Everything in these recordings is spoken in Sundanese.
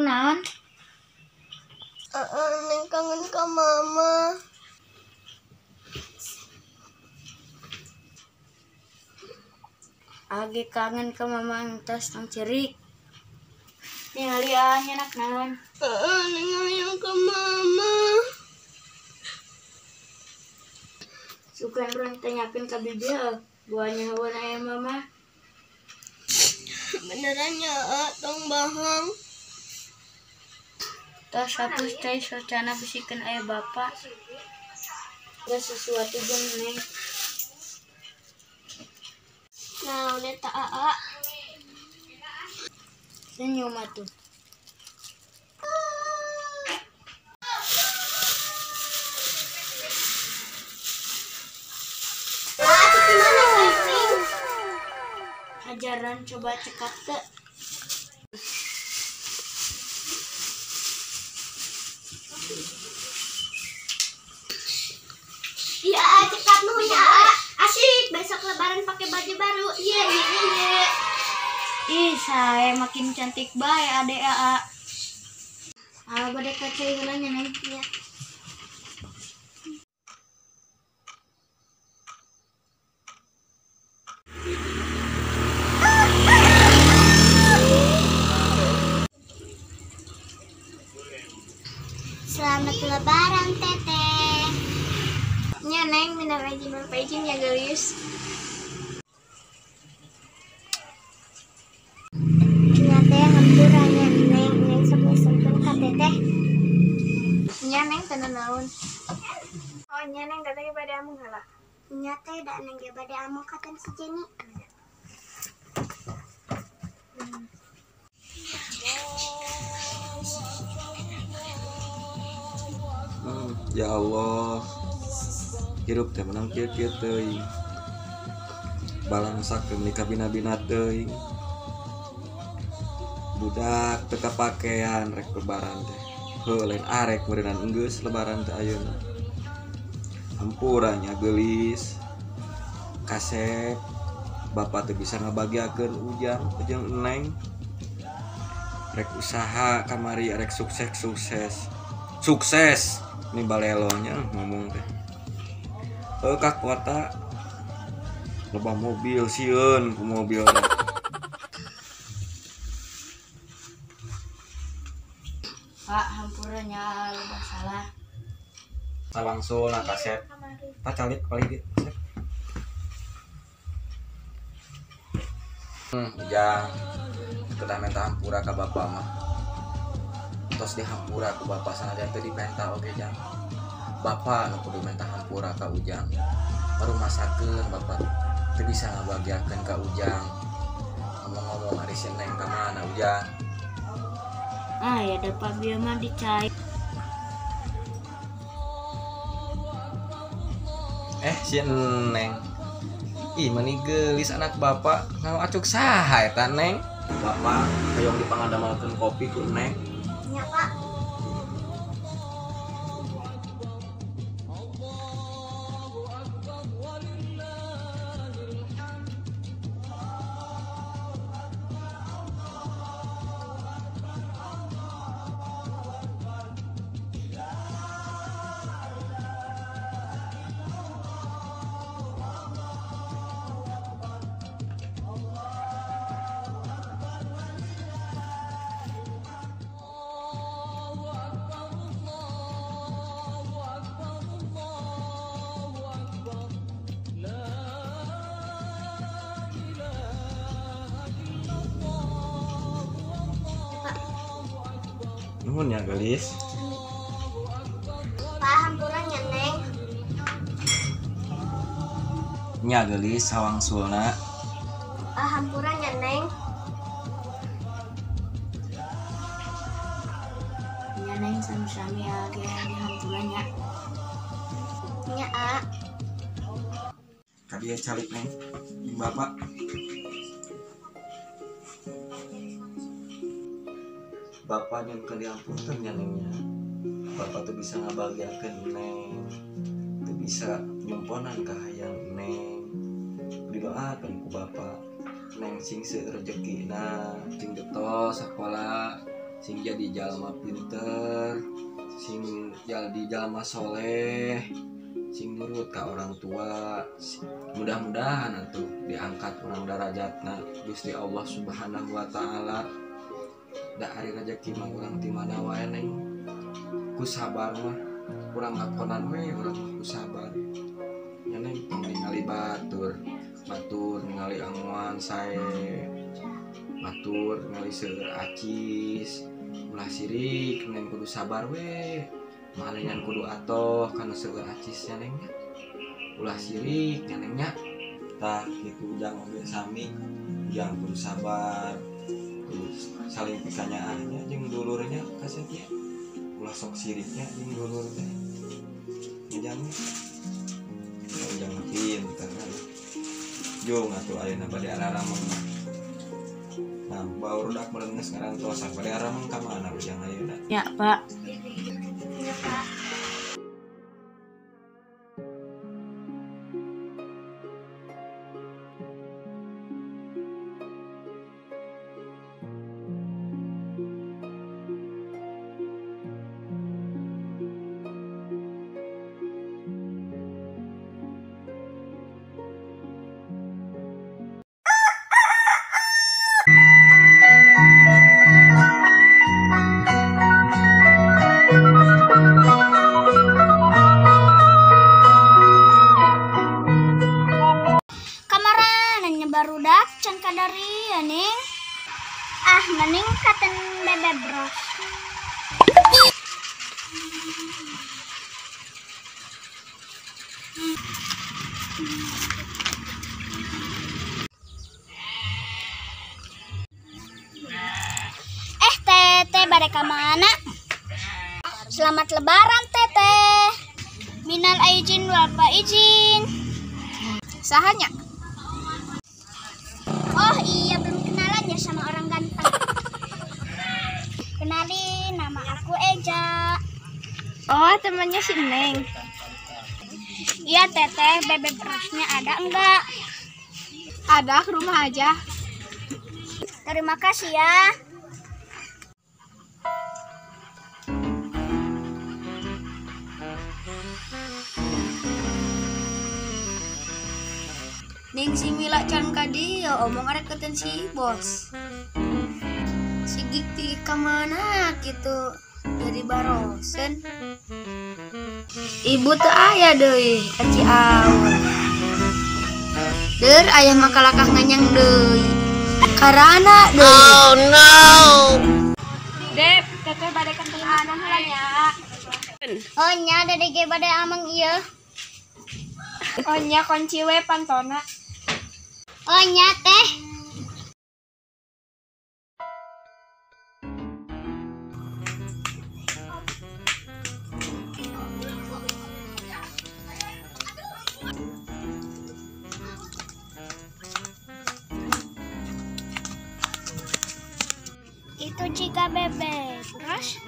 Kunaon? Neng kangen ka mama. Age kangen ka mama entos tong cerik. Ningali nyenak naon? Neng hayang ka mama. Sugan urang tanyakeun ka bibi heuh, buahnya hawan aya mama. Beneran ya, tong bohong. Tos hapus cai socana bisikeun aya bapa. Geus sesuatu jeung neng. Naon eta aa? Senyum atuh. Ajaran coba cekap teu. Iya, cekap nu ya. Asik, besok lebaran pakai baju baru. Iya, iya, iya. Ih, saya makin cantik bae ade aa. Ah, bade ka cai heula nya Neng. Iya. Selamat lebaran, Teteh. Nya Neng, minal aidin wal faizin ya gelis. Nya teh hampura nya Neng, Neng sok nyeselkeun ka Teteh. Nya Neng teu naon. Oh nya Neng, Teteh ge bade amung heula. Nya teh da Neng ge bade amung ka si Jenny. Ya Allah, hirup teh menang kieu-kieu teuing. Balangsak teh meuni kabina-bina teuing. Budak teu kapakean rek lebaran teh. Heuh lain arek meureunnan enggeus lebaran teh ayeuna. Hampura nya geulis. Kasep bapak teu bisa ngabagiakeun ujang jeung neng. Rek usaha kamari rek sukses-sukses. Sukses. Ini balelonya ngomong teh. Ka kota loba mobil sieun ku mobil. Pak, hampura nya loba salah. Sawangsulna kasep. Tah calik paling dieu kasep. Ujang kedah menta hampura ka bapa mah. Tos dihampura ku bapa sanajan teu dipenta oge jang. Bapa nu kudu menta hampura ka Ujang. Barumasakeun bapa teu bisa ngabagiakeun ka Ujang. Ngomong-ngomong ari si Neng ka mana Ujang? Ah ya da Pak bieu mah dicai. Si Neng. Ih meni geulis anak bapak nganggo acuk saha eta Neng? Bapak hoyong dipangadamelkeun kopi ku Neng. Nya Pak. Nuhun ya gelis. Pak, hampura nya Neng. Nya gelis sawangsulna. Pak, hampura nya Neng. Nya Neng sami-sami age hampura nya. Nya a. Kadieu calik Neng jeung bapak. Bapak nyunkeun diampunten nya Neng nya. Bapak teu bisa ngabagiakeun Neng. Teu bisa nyumponan ka hayang Neng. Didoakeun ku bapak. Neng sing seueur rejekina, sing beto sakola. Sing jadi jalma pinter, sing jadi jalma soleh, sing nurut ka orang tua. Mudah-mudahan atuh diangkat urang darajatna Gusti Allah Subhanahu wa taala. Da ari rejeki mah urang ti mana wae Neng. Ku sabar mah urang lakonan we, urang mah ku sabar. Nya Neng, tong ningali batur, batur ningali anguan sae, batur ningali seueur acis, ulah sirik Neng, kudu sabar we. Malingan kudu atoh kana seueur acis nya Neng nya. Ulah sirik nya Neng nya. Tah kitu ujang oge sami, ujang kudu sabar, kudu saling pikanyaahnya jeung dulurnya kasetnya. Ulah sok siriknya jeung dulur teh. Ujang ujang pinter kan. Jung atuh ayeuna bade ararameng. Nah, barudak meureun geus ngarantosan bade arameng ka mana ujang ayeuna? Ya, Pak. Ya, Pak. Barudak can kadari ya Neng. Ah, mending katen bebe bros. Teteh bade ka mana? Selamat lebaran teteh. Minal aijin wal faizin. Sahanya? Oh iya, belum kenalan ya sama orang ganteng. Kenalin, nama aku Eja. Oh, temannya si Neng. Iya teteh, bebek berasnya ada enggak? Ada, ke rumah aja. Terima kasih ya. Ning si Mila can ka dieu omong arek keten si bos. Si Gigi ka mana kitu jadi barosen. Ibu teu aya deui ka Ciaur. Deur ayah mah kalakah nganyang deui. Karana deui. Oh no. Dep, teteh bade kenten amang heula nya. Oh nya, dede ge bade amang ieu. Oh nya, kunci we pantona. Oh nya teh. Itu jika bebek terus.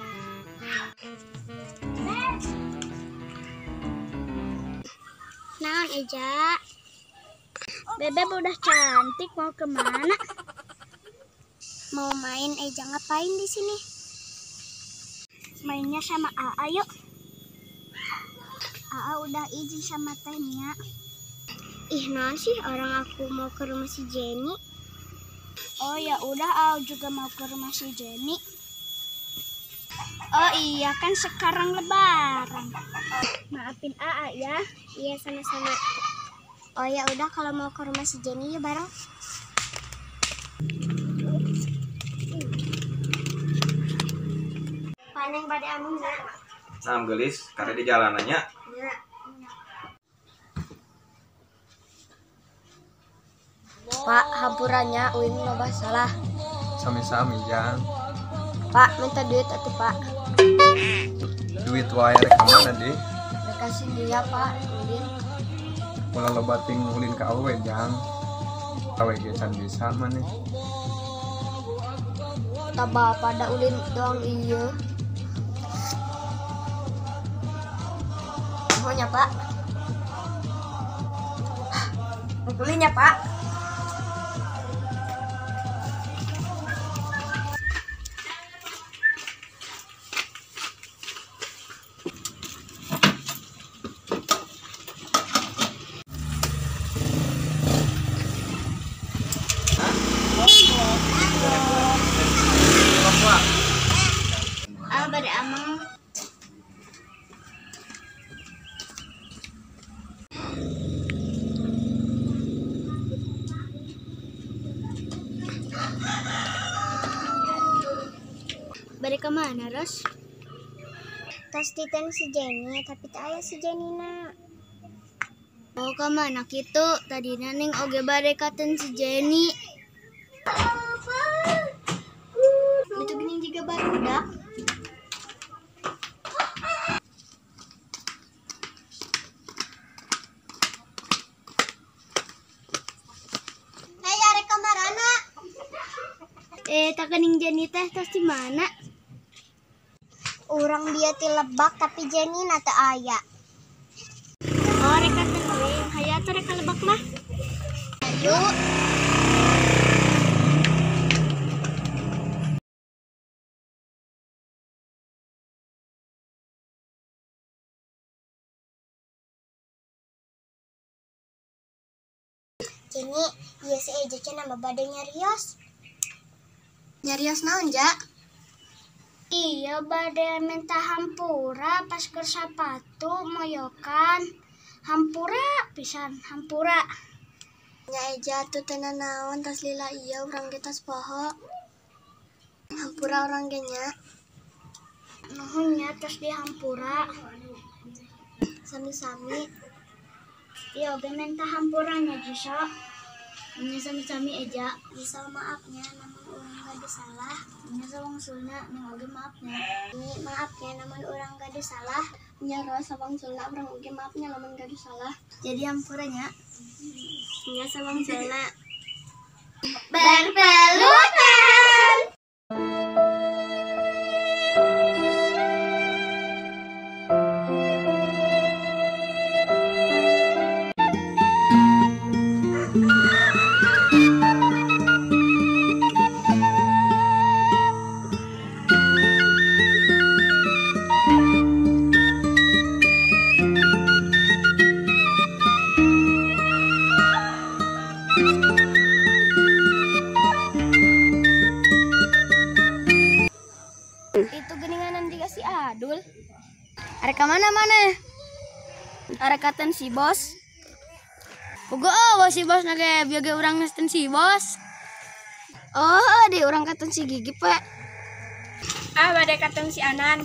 Nah, Eja, bebek udah cantik, mau kemana? Mau main, Eja ngapain di sini? Mainnya sama AA yuk. AA udah izin sama tehnya. Ih, non sih orang aku mau ke rumah si Jenny. Oh ya udah, AA juga mau ke rumah si Jenny. Oh iya, kan sekarang lebaran. Maafin AA ya. Iya, sama-sama. Oh ya udah, kalau mau ke rumah si Jenny ya bareng. Paneng bade amung ya. Nah, gelis, karena di jalanannya. Ya. Pak, hampurannya uing loba salah. Sami-sami, Jang. Pak, minta duit atuh, Pak. Duit wae rek ka mana, Deh? Rek kasih dia, Pak, ulin. Ulah loba ting ulin ka awewe, Jang. Awe ge can bisa maneh. Tah bapak da ulin doang ieu. Nuhun ya, Pak. Ulinnya, Pak. bade ameng. Bade ka mana, Ros? Tos titen si Jenny, tapi tak aya si Jenny na. Oh, ka mana kitu? Tadina neng oge bade katen si Jenny. Itu geuning jiga barudak. Hei, arek ka marana? Tak geuning Jenny teh tos di mana? Urang dia ti lebak tapi Jenny na teu aya. Oh, rek katen we, hayu atuh rek ka lebak mah. Ayo. Jenny, ieu si Eja cenah mah bade nyarios. Nyarios naon, Ja? Iya, bade minta hampura pas keur sapatu moyokan. Hampura pisan, hampura. Nya Eja atuh teu nanaon tos lila ieu urang ge tos poho. Hampura urang ge nya. Nuhun nya tos dihampura. Sami-sami. Iya, oge minta hampura nya Jiso. Nya sami-sami Eja. Jiso maafnya namun urang gaduh salah. Nya sawangsulna neng oge maafnya. Ini maafnya namun urang gaduh salah. Nya Ros sawangsulna urang oge maafnya lamun gaduh salah. Jadi hampura nya. Nya sawangsulna. Berpelukan. Itu geninganan juga si Adul. Arek ka mana-mana? Arek katen si bos. Pugo oh si bos na ge bieu ge urang ngesten si bos. Oh, di urang katen si Gigi pe. Ah, bade katen si Anan.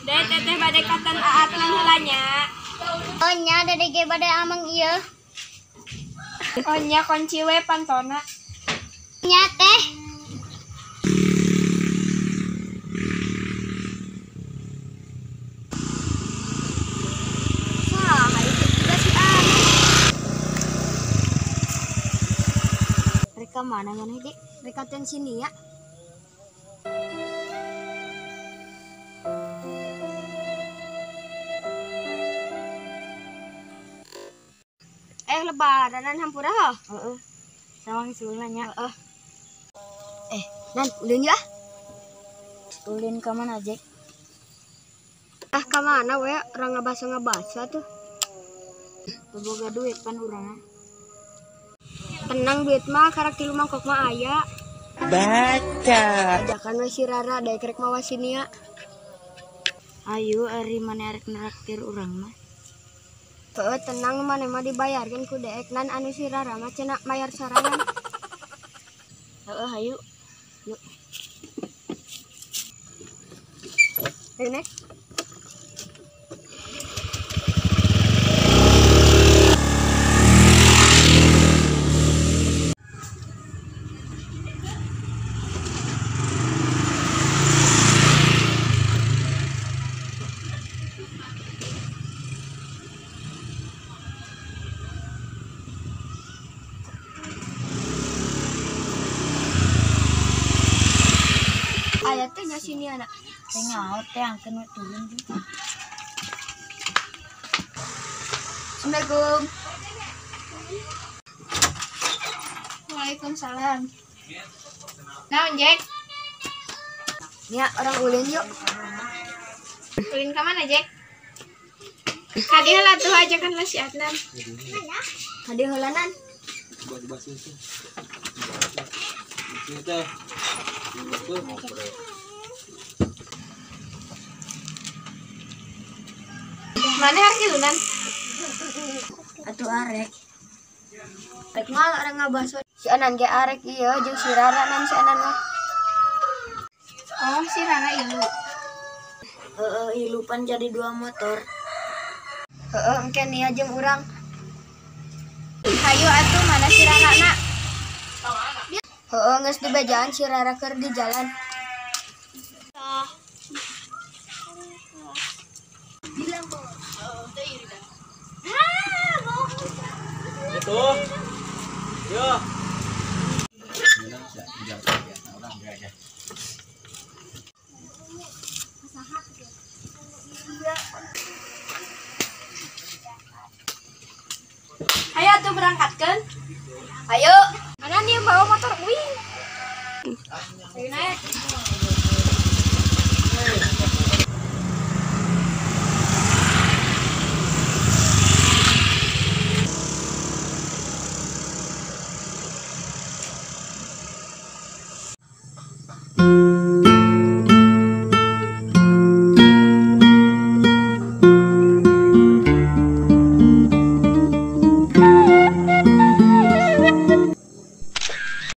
Deh teteh bade katen Aatlan heula nya. Oh nya dede ge bade ameng ieu. Oh nya kunci we pantona. Nya teh. Mereka mana mana dik? Mereka ten sini ya. Lebaranan hampura heuh. Heeh. Sawangsulna nya. Heeh. Nan ulin ya. Ulin ka mana, Jack? Ah, ka mana we? Urang ngabasa-ngabasa tuh. Teu boga duit pan urang. Tenang duit mah karak tilu mangkok mah aya. Baca. Ajakan we si Rara daek rek mawa sini ya. Ayo ari mana arek neraktir urang mah. Heuh, tenang maneh mah dibayarkeun ku deek nan anu si Rara mah cenah mayar sorangan. Heeh, hayu. Yuk. Ayo nek. Aya teh nya sini anak. Teh nyaho teh angkeun we turun juga. Assalamualaikum. Waalaikumsalam. Naon, Jack? Nya orang ulin yuk. Ulin ka mana, Jack? Kadi heula tuh ajakan lah si Adnan. Kadi heula nan. Mana arek ilunan? Atuh arek. Rek mal arek ngabaso. Si Anan ge arek ieu jeung si Rara nan si Anan mah. Oh, si Rara ilu. Heeh, ilu pan jadi 2 motor. Heeh, engke nia jeung urang. Hayu atuh mana si Rara na? Heeh, geus dibejaan si Rara keur di jalan. Itu. Yo. Ayo atuh berangkatkeun. Ayo. Mana nih yang bawa motor uing? Ayo naik.